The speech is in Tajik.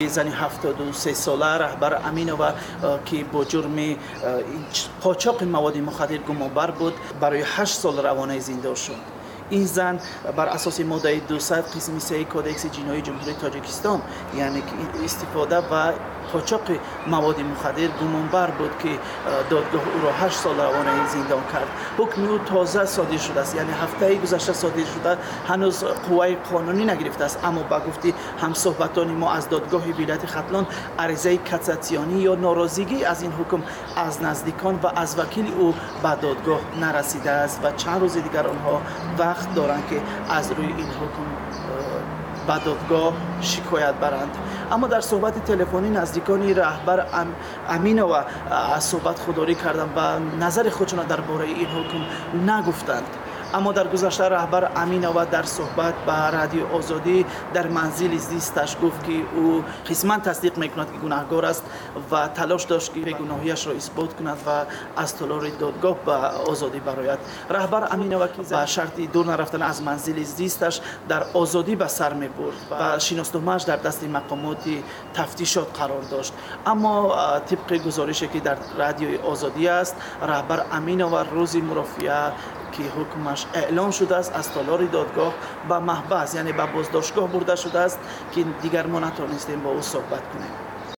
Зани 73 сола Раҳбар Аминова, ки бо ҷурми қочоқи маводи мухаддир гумонбар буд, барои 8 сол равонаи зиндон шуд. Ин зан бар асоси моддаи 200 қисми 3 Кодекси ҷиноии Ҷумҳурии Тоҷикистон, яъне ки истифода ва қочоқи маводи мухаддир гумонбар буд, ки додгоҳ ӯро 8 сол равонаи зиндон кард. Ҳукми ӯ тоза содир шудааст, яъне ҳафтаи гузашта содир шуда, ҳанӯз қувваи қонунӣ нагирифтааст. Аммо ба гуфти ҳамсӯҳбатони мо аз додгоҳи вилояти Хатлон, аризаи кассатсионӣ ё норозигӣ аз ин ҳукм аз наздикон ва аз вакили ӯ ба додгоҳ нарасидааст ва чанд рӯзи дигар онҳо вақт доранд, ки аз рӯи ин ҳукм ба додгоҳ шикоят баранд. Аммо дар суҳбати телефонӣ наздикони Раҳбар Аминова аз суҳбат худдорӣ карданд ва назари худшона дар бораи ин ҳукм нагуфтанд. Аммо дар гузашта Раҳбар Аминова дар суҳбат ба Радиои Озодӣ дар манзили зисташ гуфт, ки ӯ қисман тасдиқ мекунад, ки гунаҳгор аст, ва талош дошт, ки бегуноҳияшро исбот кунад ва аз толори додгоҳ ба озодӣ барояд. Раҳбар Аминова, ки ба шарти дур нарафтан аз манзили зисташ дар озодӣ ба сар мебурд ва шиносномааш дар дасти мақомоти тафтишот қарор дошт. Аммо тибқи гузорише, ки дар Радиои Озодӣ аст, Раҳбар Аминова рӯзи мурофиа, ки ҳукмаш эълон шудааст, аз толори додгоҳ ба маҳбас, яъне ба боздоштгоҳ бурда шудааст, ки дигар мо натонистем бо ӯ суҳбат кунем.